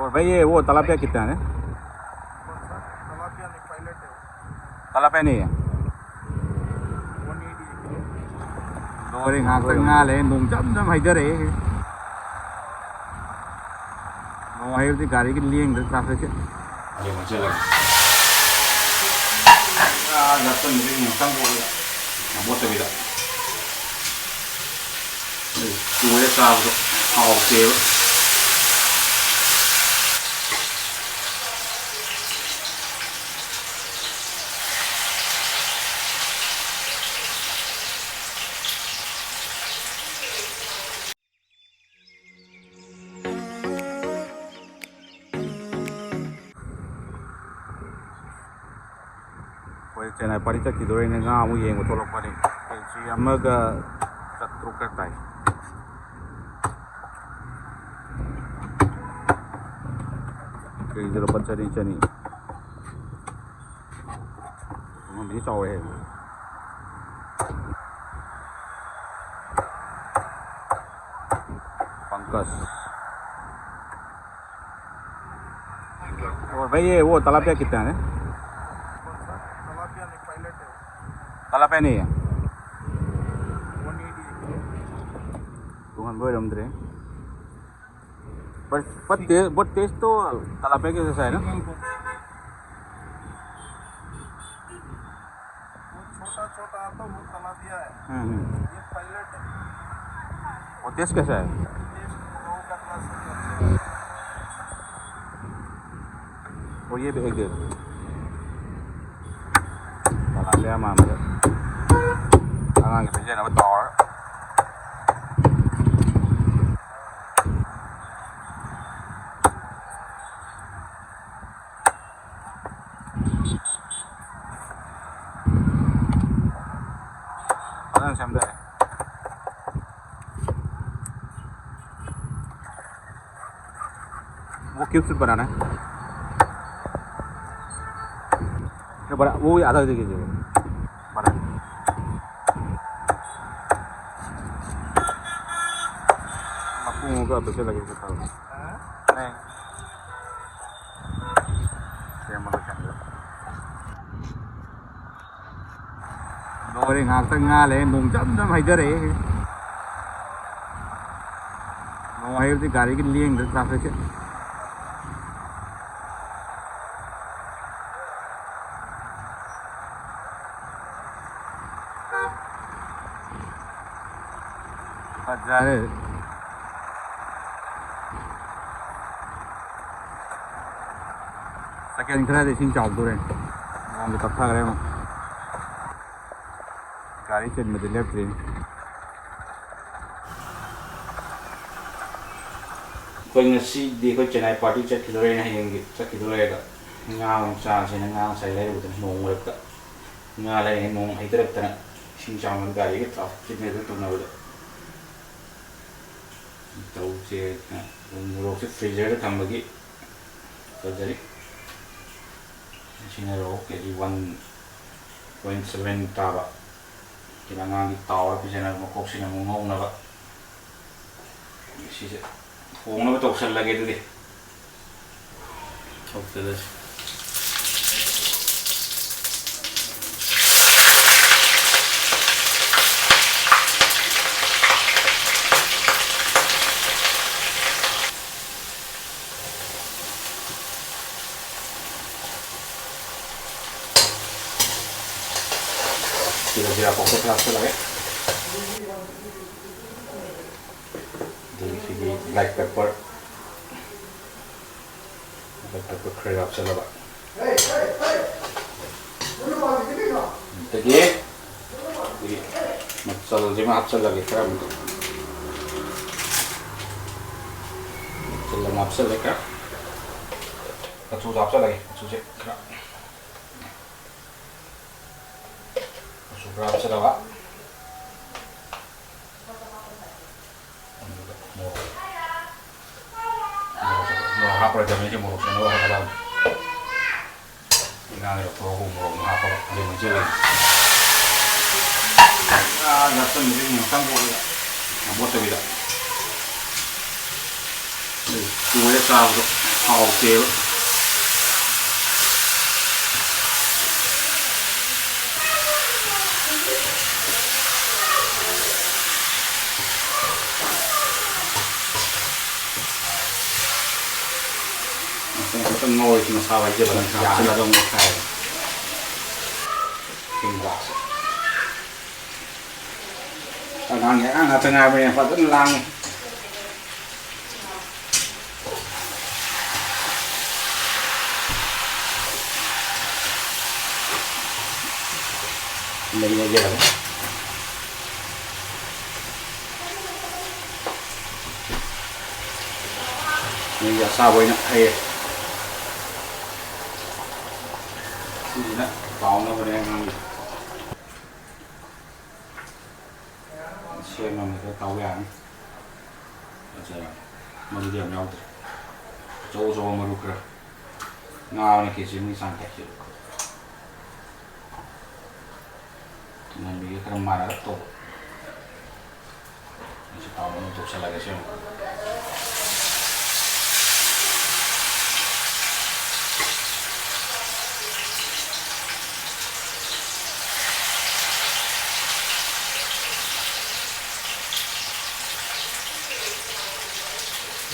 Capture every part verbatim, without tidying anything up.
और भाई, ये वो तलापिया कितना है? तलापिया नहीं है। ꯂꯣꯏꯔꯦ, ꯉꯥꯏꯍꯥꯛꯇꯪ ꯉꯥ ꯂꯩ, ꯅꯣꯡ ꯖꯝ ꯖꯝ ꯍꯩꯊꯔꯛꯑꯦ꯫ ꯅꯣꯡ ꯍꯩꯕꯗꯤ ꯒꯥꯔꯤꯒꯤ ꯂꯦꯡꯗ꯭ꯔꯦ, trafficꯁꯦ꯫ ꯌꯦꯡꯉꯣ, ꯆꯦꯜꯂꯒ꯫ ꯑꯥ, ꯅꯥꯀꯟꯗꯨꯗ ꯉꯥꯛꯇꯪ ꯀꯣꯠꯂꯒ, ꯌꯥꯝ ꯃꯣꯠꯇꯕꯤꯗ꯫ ꯇꯣꯏꯔ ꯆꯥꯕꯗꯣ ꯍꯥꯎꯇꯦꯕ꯫ ꯑꯩꯈꯣꯏ ꯆꯦꯟꯅꯥꯏ ꯄꯥꯔꯤ ꯆꯠꯈꯤꯗꯣꯔꯦꯅ ꯉꯥ ꯑꯃꯨꯛ ꯌꯦꯡꯕ ꯊꯣꯛꯂꯛꯄꯅꯤ꯫ ꯀꯦ ꯖꯤ ꯑꯃꯒ ꯆꯥꯇ꯭ꯔꯨꯛ ꯈꯔ ꯇꯥꯏ꯫ ꯀꯦ ꯖꯤꯗ ꯂꯨꯄꯥ ꯆꯅꯤ, ꯆꯅꯤ꯫ ꯇꯨꯡꯍꯟꯕꯤꯗꯤ ꯆꯥꯎꯋꯦꯍꯦ꯫ पंकज। और भाई, ये वो तलापिया कितना है? तलापिया नहीं है। ꯇꯨꯡꯍꯟꯕ ꯑꯣꯏꯔꯝꯗ꯭ꯔꯦ꯫ But, but, but taste तो तलापिया के जैसा है ना? वो छोटा छोटा आता, वो तलापिया है। हम्म, हम्म। ये पायलट है। वो taste कैसा है? Taste रोहू कतला से अच्छा है। वो ये भी एक दे दो। ꯇꯂꯥꯄꯤꯌꯥ ꯃꯥꯟꯕꯗ ꯑꯉꯥꯡꯒꯤ ꯄꯤꯖꯅꯕ ꯇꯥꯎꯔ꯫ ꯐꯖꯅ ꯁꯦꯝꯗꯣꯛꯑꯦ꯫ वो क्यूब शूट बनाना है। ये बड़ा, वो भी आधा दे दीजिएगा। बड़ा। आपको होगा, पैसे लगेंगे, बताओ। नहीं। ꯂꯣꯏꯔꯦ, ꯉꯥꯏꯍꯥꯛꯇꯪ ꯉꯥ ꯂꯩꯔꯦ, ꯅꯣꯡ ꯖꯝ ꯖꯝ ꯍꯩꯊꯔꯛꯑꯦ꯫ ꯅꯣꯡ ꯍꯩꯕꯗꯤ ꯒꯥꯔꯤꯒ ꯂꯦꯡꯗ꯭ꯔꯦ, ꯇ꯭ꯔꯥꯐꯤꯛꯁꯦ꯫ ꯐꯖꯔꯦ꯫ ꯁꯦꯀꯦꯟ ꯈꯔꯗꯤ ꯏꯁꯤꯡ ꯆꯥꯎꯗꯣꯔꯦ꯫ ꯅꯣꯡꯁꯦ ꯇꯞꯊꯈ꯭ꯔꯦ ꯑꯃꯨꯛ꯫ ꯒꯥꯔꯤ ꯆꯤꯟꯕꯗꯤ ꯂꯦꯞꯇ꯭ꯔꯤꯅꯤ꯫ ꯑꯩꯈꯣꯏ ꯉꯁꯤꯗꯤ ꯑꯩꯈꯣꯏ ꯆꯦꯟꯅꯥꯏ ꯄꯥꯔꯇꯤ ꯆꯠꯈꯤꯗꯣꯔꯦꯅ, ꯍꯌꯦꯡꯒꯤ ꯆꯠꯈꯤꯗꯣꯔꯦ꯫ ꯑꯗ ꯉꯥ ꯑꯣꯏꯅ ꯆꯥꯁꯦꯅ ꯉꯥ ꯉꯁꯥꯏ ꯂꯩꯔꯨꯕꯗ ꯅꯣꯡ ꯃꯔꯛꯇ ꯉꯥ ꯂꯩꯔꯤꯉꯩ ꯅꯣꯡ ꯍꯩꯊꯔꯛꯇꯅ ꯏꯁꯤꯡ ꯆꯥꯎꯅ ꯒꯥꯔꯤꯒ ꯇ꯭ꯔꯥꯐꯤꯛ ꯆꯤꯟꯅꯗꯅ ꯇꯧꯅꯕꯗ ꯇꯧꯁꯦꯅ ꯎ ꯃꯣꯔꯣꯛꯁꯦ ꯐ꯭ꯔꯤꯖꯔꯗ ꯊꯝꯕꯒꯤ ꯐꯖꯔꯤ꯫ ꯁꯤꯅ ꯔꯣ ꯀꯦ ꯖꯤ ꯋꯥꯟ ꯄꯣꯏꯟ ꯁꯚꯦꯟ ꯇꯥꯕ꯫ ꯁꯤꯅ ꯑꯉꯥꯡꯒꯤ ꯇꯥꯎꯔ ꯄꯤꯖꯅꯕ, ꯃꯀꯣꯛꯁꯤꯅ ꯑꯃꯨꯛ ꯉꯧꯅꯕ꯫ ꯁꯤꯁꯦ ꯊꯣꯡꯅꯕ ꯇꯧꯁꯜꯂꯒꯦ ꯑꯗꯨꯗꯤ꯫ ꯇꯧꯁꯜꯂꯁꯤ꯫ ꯁꯤꯗ ꯖꯤꯔꯥ ꯄꯥꯎꯗꯔ ꯈꯔ ꯍꯥꯞꯆꯜꯂꯒꯦ꯫ ꯑꯗꯒꯤ ꯁꯤꯒꯤ ꯕ꯭ꯂꯦꯛ ꯄꯦꯄꯔ, ꯕ꯭ꯂꯦꯛ ꯄꯦꯄꯔ ꯈꯔ ꯍꯥꯞꯆꯜꯂꯕ꯫ ꯑꯗꯒꯤ ꯑꯩꯈꯣꯏꯒꯤ ꯃꯆꯜꯁꯤꯃ ꯍꯥꯞꯆꯜꯂꯒꯦ ꯈꯔ ꯑꯃꯨꯛ꯫ ꯃꯆꯜ ꯑꯃ ꯍꯥꯞꯆꯜꯂꯦ ꯈꯔ꯫ ꯃꯆꯨꯁꯨ ꯍꯥꯞꯆꯜꯂꯒꯦ, ꯃꯆꯨꯁꯦ ꯈꯔ꯫ ꯃꯆꯨ ꯈꯔ ꯍꯥꯞꯆꯜꯂꯕ꯫ ꯑꯗꯨꯒ ꯃꯣꯔꯣꯛ꯫ ꯃꯣꯔꯣꯛ ꯍꯥꯞꯄꯔꯣꯏꯗꯕꯅꯤ, ꯁꯤ ꯃꯣꯔꯣꯛ ꯁꯥꯅꯕ ꯍꯥꯞꯀꯗꯕꯅꯤ꯫ ꯉꯥ ꯂꯧꯊꯣꯛꯑꯒ ꯃꯣꯔꯣꯛ ꯑꯃꯨꯛ ꯍꯥꯞꯄꯒ ꯑꯗꯨ ꯃꯨꯟꯁꯤꯜꯂꯒꯦ꯫ ꯉꯥ ꯍꯥꯞꯆꯟꯕꯁꯦ ꯉꯥꯛꯇꯪ ꯀꯣꯠꯂꯒ ꯌꯥꯝ ꯃꯣꯠꯇꯕꯤꯗ꯫ ꯑꯗꯨ ꯇꯣꯏꯔ ꯆꯥꯕꯗꯣ ꯍꯥꯎꯇꯦꯕ꯫ ꯑꯃꯇꯪ ꯉꯧꯔꯁꯤ, ꯃꯁꯥ ꯋꯥꯏꯖꯕ ꯅꯪ ꯌꯥꯔꯦ꯫ ꯍꯥꯞꯆꯤꯜꯂꯒ ꯑꯃꯨꯛ ꯈꯥꯏꯔꯣ꯫ ꯊꯨꯝ ꯊꯥꯛꯁꯤ꯫ ꯑꯉꯥꯡꯒꯤ ꯑꯉꯥꯡ ꯉꯥꯛꯇ ꯉꯥꯏꯕꯅꯤꯅ ꯐꯖꯅ ꯂꯥꯡꯉꯤ꯫ ꯂꯩꯔꯒꯦ꯫ ꯃꯤꯒꯤ ꯑꯁꯥꯕ ꯑꯣꯏꯅ ꯍꯩꯌꯦ꯫ ꯁꯤꯁꯤꯅ ꯇꯥꯎꯅꯕꯅꯦ ꯑꯉꯥꯡꯒꯤ꯫ ꯁꯦꯝꯃꯝꯕꯗ ꯇꯥꯎ ꯌꯥꯔꯅꯤ꯫ ꯐꯖꯔꯦ꯫ ꯃꯔꯨꯗꯤ ꯌꯥꯝ ꯌꯥꯎꯗ꯭ꯔꯦ꯫ ꯑꯆꯧ ꯑꯆꯧꯕ ꯃꯔꯨ ꯈꯔ꯫ ꯉꯥ ꯑꯣꯏꯅ ꯀꯦ ꯖꯤ ꯑꯃꯒꯤ ꯆꯥꯡ ꯇꯧꯁꯦ꯫ ꯇꯨꯡꯍꯟꯕꯤꯒ ꯈꯔ ꯃꯥꯟꯅꯔꯞ ꯇꯧꯕ꯫ ꯑꯩꯁꯨ ꯇꯥꯎꯅ ꯑꯗꯨꯝ ꯇꯣꯛꯁꯜꯂꯒꯦ ꯁꯤ ꯑꯃꯨꯛ꯫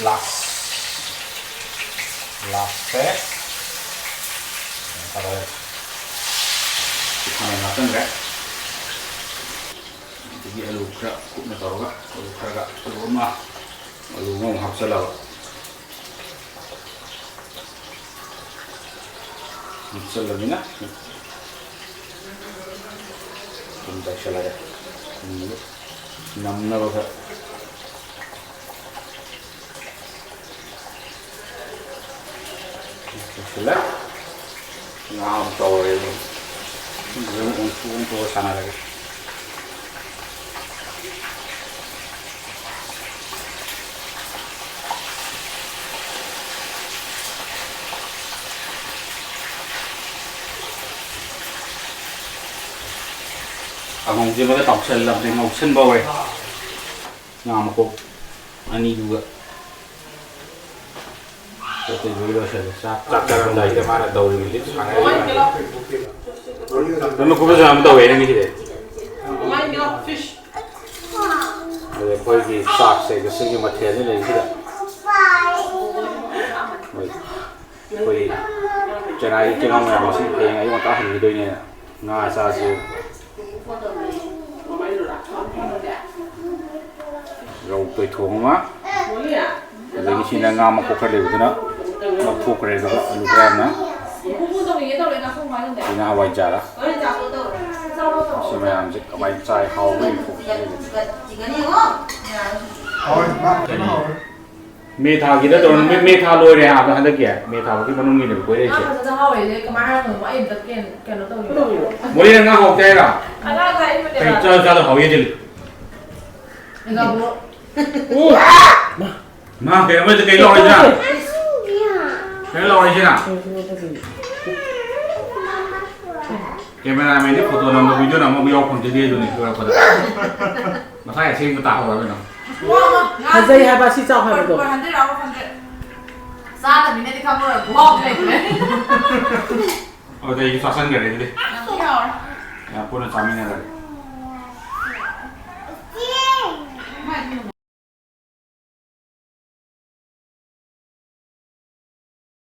ꯂꯥꯁ꯫ ꯂꯥꯁꯁꯦ ꯀꯩꯅꯣ ꯇꯧꯔꯦ꯫ ꯈꯥꯃꯦꯟ ꯍꯥꯞꯆꯤꯟꯈ꯭ꯔꯦ꯫ ꯑꯗꯒꯤ ꯑꯂꯨ ꯈꯔ ꯀꯨꯞꯅ ꯇꯧꯔꯒ, ꯑꯂꯨ ꯈꯔꯒ, ꯑꯂꯨ ꯑꯃ, ꯑꯂꯨ ꯑꯃꯃꯨꯛ ꯍꯥꯞꯆꯤꯜꯂꯕ꯫ ꯍꯥꯞꯆꯤꯜꯂꯃꯤꯅ ꯑꯗꯨꯝ ꯇꯧꯁꯜꯂꯒꯦ꯫ ꯊꯨꯝꯗꯨ ꯅꯝꯅꯕ ꯈꯔ꯫ ꯂꯣꯏꯁꯤꯜꯂꯦ꯫ ꯉꯥ ꯑꯃ ꯇꯧꯔꯦ꯫ ꯑꯗꯨꯝ ꯑꯣꯟꯊꯣꯛ ꯑꯣꯟꯊꯣꯛꯑ ꯁꯥꯟꯅꯔꯒꯦ꯫ ꯀꯥꯡꯍꯧꯁꯤꯃꯒ ꯇꯧꯁꯜꯂꯕꯅꯤ, ꯉꯧꯁꯟꯕ ꯍꯧꯔꯦ꯫ ꯉꯥ ꯃꯀꯣꯛ ꯑꯅꯤꯗꯨꯒ꯫ ꯄꯣꯠ ꯆꯩ ꯂꯣꯏ ꯂꯣꯏꯁꯜꯂꯦ꯫ ꯆꯥꯛ ꯆꯥꯛ ꯆꯥꯔꯝꯗꯥꯏꯗ ꯃꯥꯅ ꯇꯧꯔꯤꯕꯁꯤ ꯁꯥꯟꯅꯔꯤꯕ꯫ ꯅꯪꯅ ꯈꯨꯕꯖꯥ ꯑꯃ ꯇꯧꯋꯦ ꯅꯪꯒꯤꯁꯤꯗꯤ꯫ ꯑꯗ ꯑꯩꯈꯣꯏꯒꯤ ꯆꯥꯛꯁꯦ ꯉꯁꯤꯒꯤ ꯃꯊꯦꯜꯅꯤ ꯂꯩꯔꯤꯁꯤꯗ꯫ ꯍꯣꯏ꯫ ꯑꯩꯈꯣꯏ ꯆꯦꯟꯅꯥꯏꯒꯤ ꯆꯦꯡꯉꯧ ꯃꯌꯥꯝ ꯑꯁꯤ ꯍꯌꯦꯡ ꯑꯌꯨꯛ ꯉꯟꯇꯥ ꯍꯟꯈꯤꯗꯣꯏꯅꯦꯅ ꯉꯥ ꯆꯥꯁꯤ꯫ ꯔꯧ ꯇꯣꯏꯊꯣꯡ ꯑꯃ, ꯑꯗꯒꯤ ꯁꯤꯅ ꯉꯥ ꯃꯀꯣꯛ ꯈꯔ ꯂꯩꯕꯗꯨꯅ ꯂꯧꯊꯣꯛꯈ꯭ꯔꯦ, ꯑꯗꯨꯒ ꯑꯂꯨ ꯈꯔ ꯑꯃꯅ, ꯁꯤꯅ ꯍꯋꯥꯏꯖꯥꯔ꯫ ꯁꯤ ꯃꯌꯥꯝꯁꯦ ꯀꯃꯥꯏꯅ ꯆꯥꯏ, ꯍꯥꯎꯕ꯭ꯔꯥ ꯌꯦꯡꯊꯣꯛꯁꯤ꯫ ꯍꯥꯎꯋꯦ, ꯉꯥ ꯐꯖꯅ ꯍꯥꯎꯋꯦ꯫ ꯃꯦ ꯊꯥꯒꯤꯗ ꯇꯧꯔ-, ꯃꯦ, ꯃꯦ ꯊꯥ ꯂꯣꯏꯔꯦ ꯍꯥꯏꯕ ꯍꯟꯗꯛꯀꯤ꯫ ꯃꯦ ꯊꯥ ꯐꯥꯎꯒꯤ ꯃꯅꯨꯡꯒꯤꯅꯦꯕ ꯀꯣꯏꯔꯛꯏꯁꯦ꯫ ꯉꯥ ꯐꯖꯅ ꯍꯥꯎꯋꯦ꯫ ꯑꯗꯩ ꯀꯃꯥꯏ ꯍꯥꯏꯔꯛꯀꯅꯣ? ꯑꯩ ꯑꯝꯇ ꯀꯩꯅꯣ, ꯀꯩꯅꯣ ꯇꯧꯒꯦ꯫ ꯃꯣꯔꯦ ꯉꯥ ꯍꯥꯎꯇꯦ ꯍꯥꯏꯔꯣ? ꯑꯉꯥꯡ ꯆꯥꯏ ꯀꯩ ꯍꯥꯏꯕꯅꯦꯕ? ꯆꯥ-, ꯆꯥꯗ ꯍꯥꯎꯋꯦ ꯍꯥꯏꯖꯤꯜꯂꯤ꯫ ꯉꯥꯕ꯭ꯔꯣ? ꯎ! ꯃꯥ ꯀꯩ ꯑꯃꯗ ꯀꯩ ꯂꯧꯔꯤꯁꯤꯅ? ꯀꯩ ꯂꯧꯔꯤꯁꯤꯅ? ꯀꯦꯃꯦꯔꯥꯃꯦꯟꯗꯤ ꯐꯣꯇꯣ ꯅꯝꯕ ꯚꯤꯗꯤꯑꯣ ꯅꯝꯕ ꯑꯃ ꯌꯥꯎꯐꯝꯁꯤꯗꯤ ꯑꯗꯨꯅꯤ ꯂꯣꯏꯔꯛꯄꯗ꯫ ꯃꯁꯥꯒꯤ ꯑꯁꯦꯡꯕ ꯇꯥꯍꯧꯔꯕꯅꯤꯅ꯫ ꯐꯖꯩ ꯍꯥꯏꯕ ꯁꯤ ꯆꯥꯎ ꯍꯥꯏꯕꯗꯣ꯫ ꯆꯥꯗꯕꯤꯅꯗꯤ ꯈꯪꯉꯔꯣꯏ꯫ ꯈꯨꯍꯥꯎꯗꯤ ꯂꯩꯇ꯭ꯔꯦ꯫ ꯑꯗꯨꯗꯤ ꯑꯩꯁꯨ ꯆꯥꯁꯟꯈ꯭ꯔꯦ ꯑꯗꯨꯗꯤ꯫ ꯌꯥꯝ ꯊꯤ ꯍꯥꯎꯔꯦ꯫ ꯌꯥꯝ ꯄꯨꯟꯅ ꯆꯥꯃꯤꯟꯅꯔꯒꯦ꯫